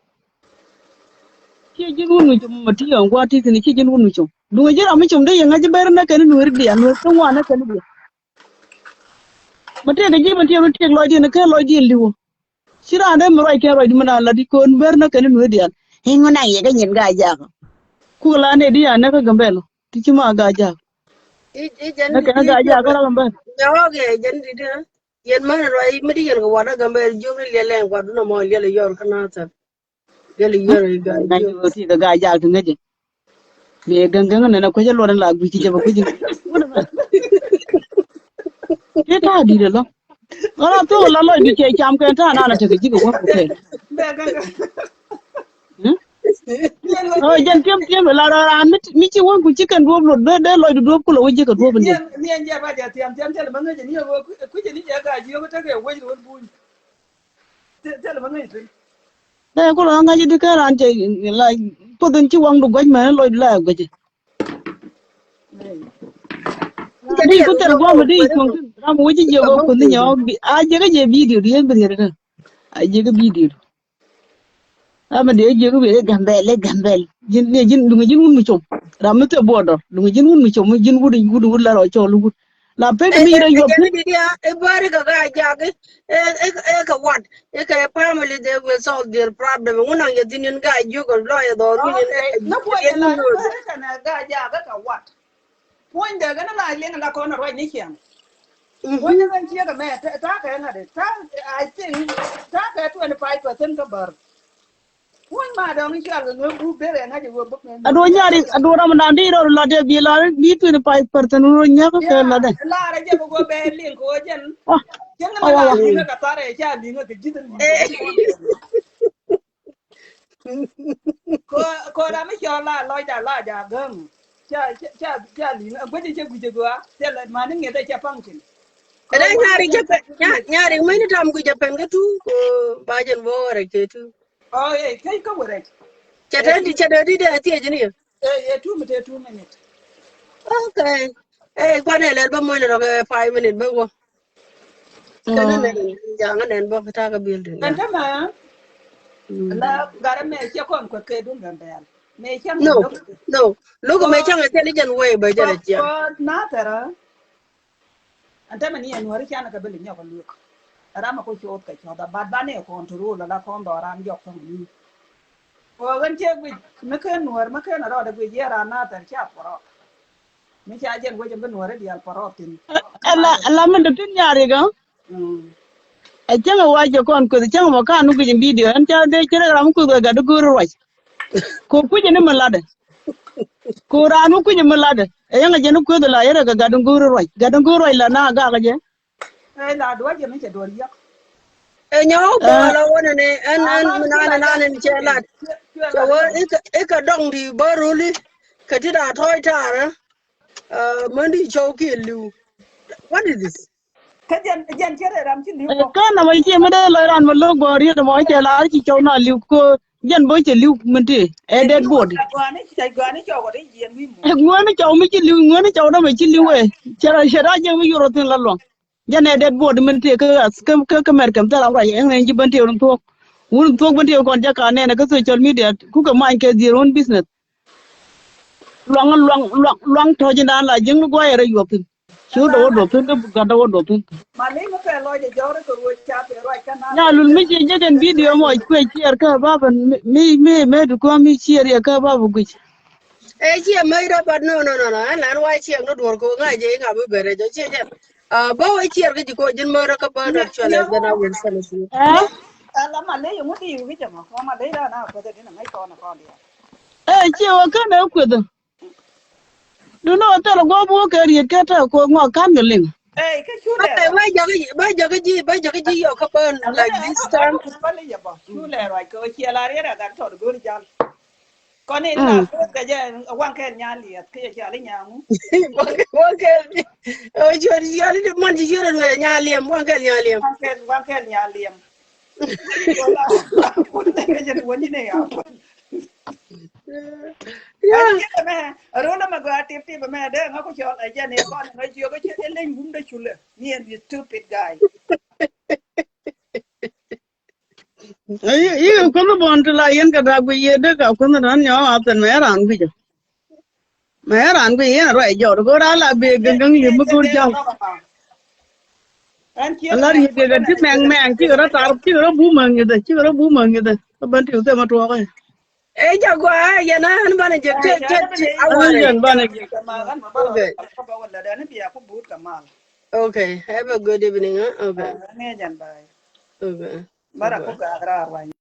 Ciɛ ji̱n wun mi com ma ti yɔŋ gua ti thi̱n ciɛ ji̱n wun mi com. Duŋ ji̱ ram mi com dee yɛ ŋa̱c ji̱ ber nä kɛn nueeri diaal nueeri ti ŋuan nä kɛn diaal. Ma tëëkɛ ji̱ ma tiɛɛk ni tiɛɛk lɔcdiɛn kɛ lɔcdiɛn li̱wä. Ci raan dee mi ruac kɛn ruacdi mi naan lat di ko̱n ber nä kɛn nueeri diaal. I̱ ŋun a yɛ kɛ nyin gaa jakä. Kuk la nɛ di a nɛ kä Gambɛl ti ci ma gaa jakä. Nɛ kɛn gaa jakä kä ram bɛr. Nyɔɔk yɛ jɛn di di. Yɛn män ruac mi di yɛn kɛ wat a Gambɛl jiök ni liɛl ɛn wat dun a mɔ liɛl a yɔr kä nathɛr. Gɛl i̱ yɛr i̱ ga̱a̱c. Ŋa̱c i̱ ti kɛ ga̱a̱c jaak ti ŋäcɛ. Mëë gäŋ gäŋ nɛn a kuecä luɔt in la gui̱c ci jɛ bɛ kui̱c in. Ti ta̱a̱ di̱t ɛlɔ. Ɣän a thok la lɔc di cɛ cam kɛn ta̱a̱ nan a tekɛ ji̱ kɛ wä kɛ kɛn. Ɔ jɛn tiɛm tiɛm la raan mi ci wä ku ci kɛn duɔ̱p lot dee lɔc di duɔ̱p kulɛ wä ji̱ kɛ duɔ̱p in diɛ. Thil, thil bä ŋäc thi̱n. Dee kulɛ ŋa̱c di kä raan cɛ la puɔth in ci waŋdu gua̱c mɛn lɔcdu la gua̱c. Di ku thil gua̱m di cuɔ̱ŋ thi̱n ram wä ci jiɛk wä kuoth ni nyɔɔk bi a jiɛk a jiɛk bidio di yen bi riet kä. A jiɛk bidio di. Ram di a jiɛk bi Gambɛl, Gambɛl. Ji̱n ni ji̱n duŋ ji̱n wun mi com. Ram mi thil buɔdɔ duŋ ji̱n wun mi com ji̱n wut wut wut la rɔ cɔl wut. La pek mi rɔ yuɔp. Ɛ bari ka Gaa-jaak ɛ ɛ ka wat ɛ ka family they will solve their problem. Ŋun aŋ yɛ thin in Gaa-jiök ɔ lɔ yɛ dhɔr wun in. Ɛ na kuɔ yɛ la ɛ bari ka na Gaa-jaak ɛ ka wat. Puɔ̱nydɛ kɛn la liŋ la kɔn ruac ni ciɛŋ. Puɔ̱nydɛ kɛn ciek ɛmɛ ta̱a̱ kɛ ŋa̱t ta̱a̱ I think ta̱a̱ kɛ twenty five percent kä bär. Puɔ̱ny ma dɔ̱ŋ i̱ cɔal kɛ ŋäk gup derɛ ŋa̱c i̱ wee bäk. Aduɔ nyari aduɔ ram dan di rɔ lɔt yɛ bi lɔt bi twenty five percent rɔ nyäk kɛ lɔt dɛ. Lar ɛ jɛ bä guɔ bɛ liŋ kɛ wee jɛn. Jɛn ŋä la liŋ kɛ thar ɛ ca liŋ kɛ ji̱th. Ko ko ram mi cɔl la lɔcda la ja gäŋ. Ca ca ca liŋ a guecɛ cɛ guic a gua. Cɛ lɛ mani ŋiɛt a cɛ paŋ cin. Kɛ dee nyari cɛ pɛn nyari ŋueni tam guic a pɛn kä tu ko ba jɛn bɔ wä rɛc kɛ tu. Ɔ ɛ kɛ kä wä rɛc. Cɛ tɛ di cɛ dee di dee a thiec ni. Ɛ ɛ tu mi tɛ tu minit. Okay. Ɛ kuanɛ lɛl bä muɔ̱ny rɔ kɛ five minute bä wä. Kɛn nɛ jaŋ nɛn bä ta̱a̱ kä building. Ɛn tämɛ la garɛ mɛ cɛ kɔn kuɛ kɛ duŋ Gambɛl mɛ cɛ. No no. Look mɛ cɛ ŋɛ cɛ ni jɛn wee bä jɛn a ciɛ. Kɔ na tɛrɛ. Ɛn tämɛ ni ɛn wääri canɛ kɛ bi li nyɔk luek. Ram a ku coth kɛ cɔth a bat banɛ kɔn to rol ala kɔn dhɔran jɔk thɔŋ ni. Kɔ ɣän cɛ guic mi ken nuɔr mi ken rɔɔdɛ guic yɛ ran na tɛr ca pɔrɔk. Mi ca jɛn wecɛ bi nuɔri diaal pɔrɔɔk thin. Ala ala min dee tin nyari gä. Ɛ cäŋ ɛ wac jɛ kɔn kueth cäŋ mɔ kan ni guic in video ɛn ca dee cɛ rɛ ram kueth kɛ gat di go̱o̱ri ruac. Ko kui̱c ni mi latdɛ. Ko raan mi kui̱c mi latdɛ ɛ yäŋ ɛ jɛ ni kueth la yɛrɛ kɛ gat di go̱o̱ri ruac gat di go̱o̱ri ruac la na gak jɛ. Ɛ la duɔc jɛ mi cɛ duɔl yäk. Ɛ nyɔk bɔɔl ɛ wä nɛnɛ ɛn ɛn mi naan ɛn naan ɛn cɛ lat. Cɛ wä ikɛ dɔŋ di bä ruli kɛ ti daa tɔɔc taarä. Mäni cɔw kiɛ li̱w. What is this? Kä jɛn jɛn cɛ rɛ ram ci li̱w kɔ. Kä namɔ ci mi dee lɔc ran mi lo̱k bɔ riet mɔ cɛ la ci cɔw na li̱w ko. Jɛn bä cɛ li̱w min ti ɛ dead body. Ŋuäni cɔw mi ci li̱w ŋuäni cɔw namɔ ci li̱w ɛ. Cɛ ra cɛ ra jɛn mi yurɔ thin la luɔŋ. Jɛn ɛ dead body min ti kä kä kä mɛr kɛm thil ram ruac ɛŋ ɛn ci bän ti wun thuɔk. Wun thuɔk bän ti kɔn jɛ ka nɛn kä social media kukɛ many kɛ their own business. Luaŋ luaŋ luaŋ luaŋ tɔ̱ ji̱n da̱a̱n la ji̱n guayɛ rɛ yuɔth thi̱n. Ci wä dɔwä duɔth thi̱n kä gat dɔwä duɔth thi̱n. Nya lul mi ci jek ɛn video mɔ kuɛ ciɛɛr kä bapɛ mi mi mi mi di kuä mi ciɛɛr yɛ kä bapɛ guic. Ɛ ciɛ mec rɔ but no no no no ɛn lan wa ciɛɛk ni duɔr ko ŋa̱c jɛ iŋa bi bɛrɛ jɔ ciɛ jɛ. Bä wä ciɛɛr kä ji̱ ko ji̱n mec rɔ kä bä rɔ cuɛl ɛ jɛn a wun sɛn a ciɛ. Ala ma ley ŋut i̱ wi̱c ɛmɔ ma ley rɔ na kuɛth ɛ din ɛ ŋäc kɔn ɛ kɔn diɛ. Ɛ ciɛ wä kän ɛ kueth. Duno thil guɔ bi wä kɛ riet kɛ tɛ ko ŋuak kan kɛ liŋ. Ɛ wä jakä ji̱ wä jakä ji̱ wä jakä ji̱ yɔ kä bän like this time. Cu lɛ ruac kɛ wä ciɛ la riet ɛ gat tɔt go̱r jal. Kɔn in la kɛ jɛ waŋ kɛn nya liɛth kɛ jɛ ciɛ li nyaŋu. Waŋ kɛn ɛ wä ciɛ li man ci ciɛ rɛ nya liɛm waŋ kɛn nya liɛm. Waŋ kɛn nya liɛm. Run mɛ gɔaa tip tip mɛ dee ŋa ku cɔl ɛ jɛn ɛ kɔn ŋa jiök ɛ cɛ leny wum dee culɛ. Ni ɛn stupid guy. Yi kunh bɔn ti la yɛn kɛ dak guic yɛ dee ka kunh dan nyɔ a thɛn mɛ ran guic. Mɛ ran guic yɛn ruac jɔr go̱r a la bee gäŋ gäŋ yɛ mi go̱r jaw. Ala riet kɛ ti mɛŋ mɛŋ cikɛ rɔ tar cikɛ rɔ bum a ŋi̱thɛ cikɛ rɔ bum a ŋi̱thɛ. Kä bän ti wä thɛmɛ tuɔɔk ɛ. Ɛ jɛ gua yɛn a ɛn banɛ jɛ tëk tëk. Yɛn banɛ jɛ. Okay. Okay. Have a good evening. Okay. Okay. Bara ku gak raar wany.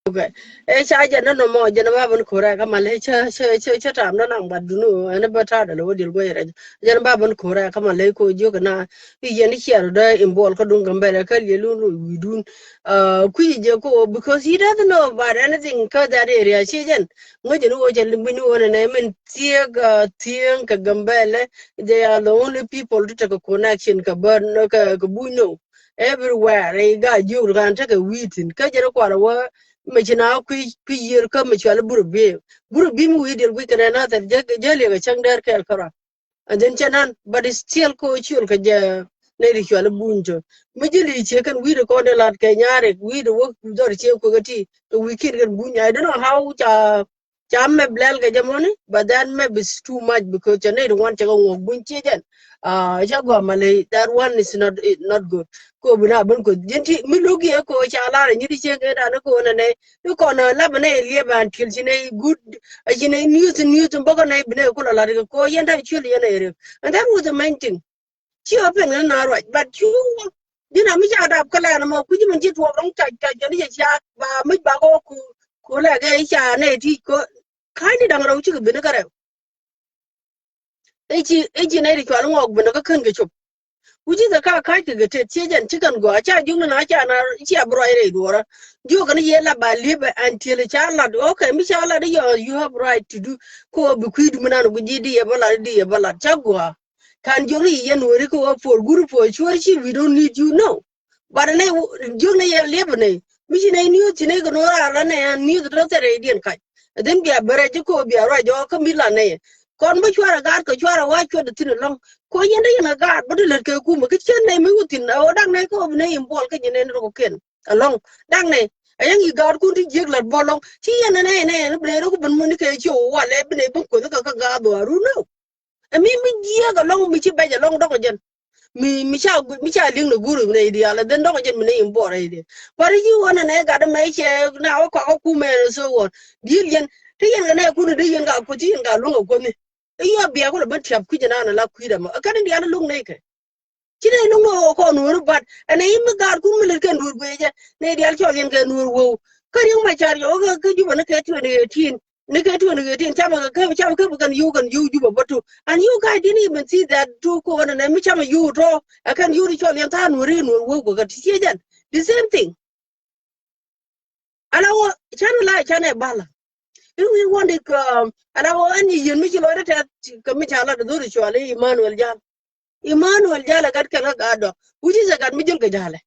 Okay. Ɛ ca jɛn ni nɔmɔ jɛn ba ben ko̱rɛ kä malɛ cä cä cä cä tam ni naŋ bat duni ɛn bä ta̱a̱ dɛl wä diɛl guɛc rɛc jɛn ba ben ko̱rɛ kä malɛ ko jiök na i̱ yɛn i̱ ciɛr dä in buɔl kä duŋ Gambɛlɛ kä liɛl wun loc wi̱i̱dun. Kui̱ jɛ ko because he doesn't know about anything kä that area ci jɛn ŋäc jɛn wä cɛ liŋ bi ni wä nɛ nɛ min thieek thieŋ kɛ Gambɛlɛ. They are the only people ti tekɛ connection kɛ bä kɛ buny no. Everywhere ɛ Gaa-jiök kan tekɛ wi̱i̱ thi̱n kä jɛn kual wä mɛ ci na kui̱ kui̱ yiër kä mɛ cual burɛ bi̱i̱ burɛ bi̱i̱ mi wi̱i̱ diɛl gui̱c kɛnɛ na thɛr jɛ jɛ liɛk ɛ cäŋ dɛr kɛɛl kärɔa. And then cɛ nan but still ko ciöl kɛ jɛ nɛy ti cual buny tɔ mi ji̱ li̱i̱ ciek kɛn wi̱i̱ ti kɔn dee lat kɛ nyarik wi̱i̱ ti wä dhɔr ciek kuekä ti kɛ wi̱i̱ kiɛn kɛn buny. I don't know how ca Ca mɛ blɛl kɛ jɛ mɔni, but that mɛ is too much because cɛ nɛy ti wan cɛ kɛ ŋuɔk buny ciɛ jɛn. Ca gɔa malɛ, that one is not, not good. Ko bi na ben ko jin ti mi luk yɛ ko ca lar nyi ti cɛ kɛ dan ko nɛ nɛ. Ni kɔn lap nɛ liep until ci nɛ good, ci nɛ news, news bä kɛ nɛ bi nɛ ko la lar ko yɛn ta cul yɛn nɛ rep. And that was the main thing. Ci open ni na ruac, but cu dina mi ca dap kɛ lɛn mɔ kuci min ci tuɔk rɔŋ cac cac kɛ ni cɛ ca ba mi ba ko ku ku lɛ kɛ ca nɛ ti ko. Ka̱ny ni daŋ rɛw cikɛ bi ni kɛ rɛw. Ici ici nɛ ti cual ŋɔk bi ni kɛ kän kɛ cop. Kuci kɛ ka ka̱c kɛ kɛ tet ciɛ jɛn ci kɛn gɔaa ca juŋ ni na ca na cia bi ruac rɛy duɔrä. Jiök kɛ ni yɛ la ba liep until ca lat, okay, mi ca lat iɔ, you have right to do. Ko bi kui̱du mi nan ku ji̱ di yɛ bä lat, di yɛ bä lat ca gɔaa. Kan jiök ni yɛ nuɔri kɛ wä for good for sure ci, we don't need you, no. But nɛ jiök ni yɛ liep ni mi ci nɛ news ci nɛ kɛ nuɔr a la nɛ news tɔ thɛrɛ diɛn kac. Then bia bɛrɛ ji̱ ko bia ruac jɔ kä mi la nɛ. Kɔn bä cuarɛ gaat kɛ cuarɛ wa cuɔt thi̱n ɛlɔ̱ŋ. Ko yɛn dee yɛn a gaat bä ti lät kɛ kumɛ kä cien nɛ mi wä thi̱n a wä daŋ nɛ kä wä bi nɛ involve kä nyin nɛ ni rok kɛn ɛlɔ̱ŋ. Daŋ nɛ a yɛn yi gaatkun ti jiek lat bä ɛlɔ̱ŋ ci yɛn nɛ nɛ nɛ bi nɛ rok ben mun ni kɛ ci wä walɛ bi nɛ ben kuoth kä kä gaat dhɔaru nɛ. Ɛ mi mi jiɛɛk ɛlɔ̱ŋ mi ci bɛc ɛlɔ̱ŋ dɔ̱k ɛ jɛn. Mi mi ca mi ca liŋ ni go̱r mi nɛ idial ɛ dhen dɔ̱k ɛ jɛn mi nɛ in buɔr ɛ idial. But ci wä nɛ nɛ gat ɛmɛ cɛ na wä kɔak ɛ kumɛ and so on. Di̱i̱l yɛn ti yɛn kɛ nɛ kun di yɛn ka kuth ci yɛn ka luŋ ɛ kuothni. Ɛ yɔ bia kulɛ ben tiap kui̱c ɛnan ɛ la kui̱dɛ mɔ ɛ kɛn in dial ɛ luŋ nɛ kɛ. Ci nɛ luŋ nɛ ɣöö kɔn wä ri bat ɛn ɛ in mi gaatkun mi lät kɛn duɔ̱ɔ̱r guiɛ jɛ nɛ dial cɔl yɛn kɛ nuɔ̱ɔ̱r wä. Kä riŋ ma car yɔ kä kä Jubɛ ni kɛ twenty eighteen. Ni kɛ twenty eighteen, camɛ kɛ kɛ camɛ kɛ bi kɛn yio̱w kɛn yio̱w Jubɛ bä tu. And you guys didn't even see that tu ko ɣän ɛnɛ mi camɛ yio̱w tɔ. Ɛ kɛn yio̱w ni cɔl yɛn tha̱a̱n wä ri nuɔ̱ɔ̱r wä guɛ kɛ ti ciɛ jɛn. The same thing. Ala wä canɛ la canɛ bala. In wi̱i̱ wä ni kɛ ala wä ɛn yi yien mi ci lɔcdä tɛth kɛ mi ca lat dhori cuali Emmanuel Jal. Emmanuel Jal ɛ gat kɛn kä gat dɔk. Wi̱ci cɛ gat mi jil kɛ jalɛ.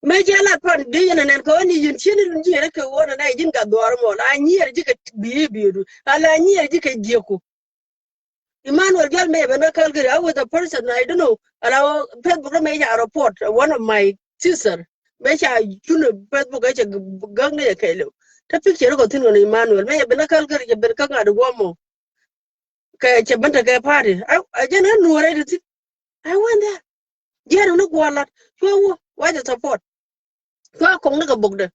Mëë cɛ lat pan dee yɛn anɛn kɛ ɣän i̱ yɛn cieni jiɛn kɛ ɣän anɛ ji̱n gat dhuaar mɔ la nyiɛɛr ji̱ kɛ bi̱i̱ bi̱i̱du ala nyiɛɛr ji̱ kɛ jiɛku. Emmanuel Jal mëë ben kä Calgary, I was a person, I don't know, ala Facebook mëë ca report one of my sister mëë ca cun Facebook ɛ cɛ gäk ni cɛ kɛɛliw. Te picture kɔ thi̱n ɣän Emmanuel mëë cɛ ben kä Calgary cɛ ben kä ŋa̱t guɔ̱mɔ. Kɛ cɛ ben tekɛ party. A jɛn ɣän nuɔrɛ ti thi̱n. I went there. Jiɛn ni guɔ lat cuɛ wä wacɛ support. Cuɛ kɔŋ ni kɛ bokdɛ.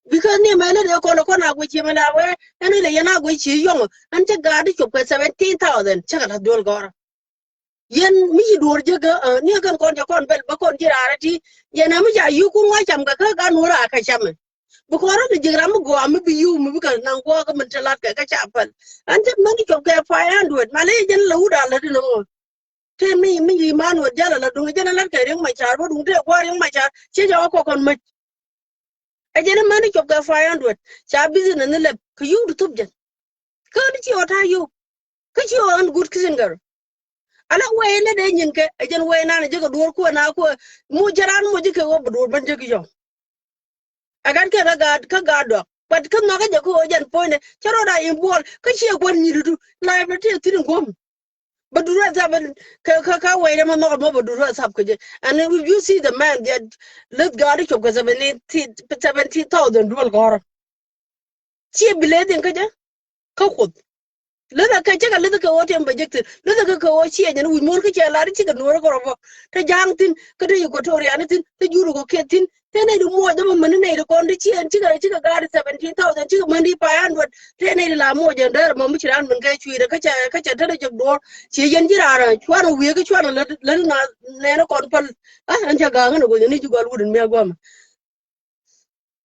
Because ni mɛ ni dee kɔn kɔn a guic ci mɛ la wee ɛn ilɛ yɛn a guic ci yɔŋ ɛn cɛ gaat di cop kɛ seventeen thousand cɛ kɛ la duel gɔrɔ. Yɛn mi ci duɔr jek ni kɛn kɔn cɛ kɔn bɛl bä kɔn ci raar ti yɛn a mi ca yukun wa cam kɛ kä gan wä raa kɛ camɛ. Bi kɔn rɔ ni jek ram mi gɔaa mi bi yuk mi bi kɛ naŋ guɔ kɛ min te lat kɛ kä ca päl. Ɛn cɛ mɛn di cop kɛ five hundred ma lɛ jɛn la wut a lät ni ŋɔ. Te mi mi Emmanuel Jal a la duŋ jɛn a lat kɛ Riek Machar bä duŋ te guɔ Riek Machar ci jɛ wä kɔkɔn mäc. Ɛ jɛn a mani cop kɛ five hundred ca business ni lɛp kɛ yuk di thop jɛn. Kä ni ci ɔ ta̱a̱ yuk kä ci ɔ ɛn good kisin gɛr. Ala wɛy ni dee nyin kɛ ɛ jɛn wɛy nan a jɛ kɛ duɔr kuɛ na kuɛ mu jɛ ran mu jɛ kɛ wä bɛ duɔr bän jɛ kɛ yɔŋ. Ɛ gat kɛ kä gaat kä gaat dɔak but kä nhɔakä jɛ kä ɣöö jɛn puɔ̱nydɛ cä rɔɔda in buɔl kä ciɛ kuän nyi̱i̱didu. Life ni ti thi̱n in guɔ̱m. Bɛ dur ɛ thap kɛ kä kä wɛy rɛm ɛ nhɔk ɛmɔ bɛ dur ɛ thap kɛ jɛ. And if you see the man that lät gaat i̱ cop kɛ seventy seventy thousand duɔl kɔrɔ. Ciɛ bi leth in kä jɛ kä kuoth. Leth a kɛ cä kɛ leth kɛ ɣöö tiɛm bɛ jek thi̱n leth a kɛ kɛ ɣöö ciɛ jɛn wi̱c muɔ̱ɔ̱n kä ciɛ lar i̱ cikɛ nuɔ̱ɔ̱r kɛ rɔ bä. Te ja̱a̱ŋ thi̱n kä te Equatoria ni thi̱n te jur kɛ kiɛth thi̱n. Te nɛy ti muɔc dämɛ mäni nɛy ti kɔn ti ciɛ cikɛ cikɛ gaat seventeen thousand cikɛ mäni five hundred. Te nɛy ti la muɔc jɛn däär mɔ mi ci raan min kɛ cui̱dɛ kä cɛ kä cɛ te te jek duɔ̱ɔ̱r. Ci yɛn ci raan cuan wiee kä cuan lät lät na nɛn kɔn päl. A ɛn cɛ ga̱a̱ŋ ni go̱nyɛ ni ci gɔl wut in mi a guamɛ.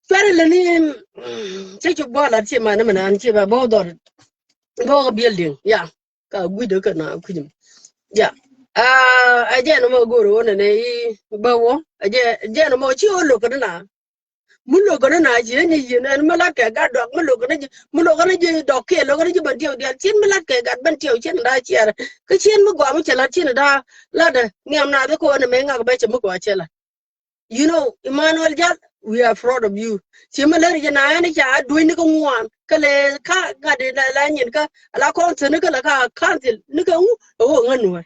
Cuarɛ lɛ ni cɛ cop bä lat ciɛ man mɛ nan ciɛ ba bä dhɔr bä wä building ya. Ka gui̱dä kä na kui̱m ya. A jɛn mɔ go̱r wä nɛ nɛ i̱ bä wä a jɛn mɔ ci wä lo̱k kä na. Mi lo̱k kä na ci ni yin ɛn mi lat kɛ gat dɔk mi lo̱k kä na ji̱ mi lo̱k kä na ji̱ dɔk kiɛ lo̱k kä na ji̱ bän tiɛw dial cin mi lat kɛ gat bän tiɛw cin da ciɛr. Kä cin mi gɔaa mi cɛ lat cin da lat dɛ nhiam na dhi ko wä nɛ mɛ ŋak bɛ cɛ mi gɔaa cɛ lat. You know, Emmanuel Jal, we are proud of you. Ci mi lär jɛ na ɛn ca duec ni kä ŋuan kä lɛ ka ŋa̱t la la nyin kä la kɔn thäni kä la ka council ni kä ŋu ɛ wä ŋän nuɔ̱ɔ̱r.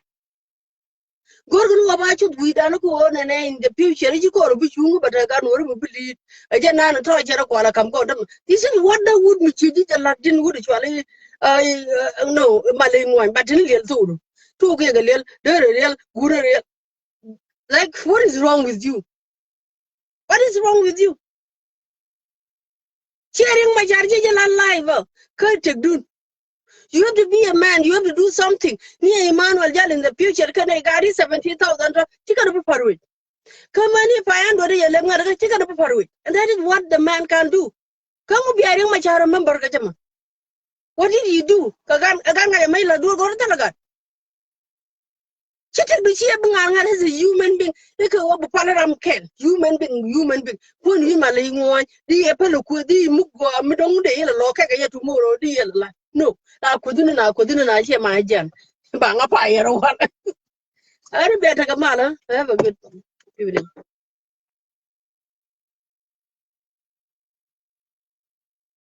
Go̱r kɛ ni wä ba cuth wi̱i̱ dan kɛ wä nɛnɛ in the future ci kɔr bi cuŋ bɛ tɛ gan wä ri bi bi li̱i̱t. Ɛ jɛ nan tɔ cɛ rɛ kual a kam kɔn däm. This is what the wood mi ci ji̱ jɛ lat din wood cuali. No, ma ley ŋuɔny but tin liɛl thok du. Thok kɛ kɛ liɛl derɛ liɛl gurɛ liɛl. Like, what is wrong with you? What is wrong with you? Ci Riek Machar ci jɛ la live kä tëkdun. You have to be a man. You have to do something. Ni Emmanuel Jal in the future kɛnɛ gari seventy thousand tɔ ci kɛn bi par wec. Kä mani pa ɛn duɔt yɛ lɛp ŋa̱t kä ci kɛn bi par wec. And that is what the man can do. Kä ŋu bia Riek Machar remember kä jɛ ma? What did he do? Kä gan ɛ gan ŋa̱t ɛ mec la duɔt gɔr thilɛ gan. Ci tëkdu ci ɛ bi ŋa̱r ŋa̱r as a human being. Ikɛ wä bi pal ram kɛl human being, human being. Kuɔn wi̱i̱ ma ley ŋuɔ̱ɔ̱ny di yɛ päl kueth di muk gɔaa mi dɔ̱ŋ dee yɛl lɔ kɛkɛ yɛ tomorrow di yɛl la. No, na kueth ni na kueth ni na ciɛ ma jɛn. Ba ŋa pa yɛr wal. Ɛn bia tekɛ mal. Have a good evening.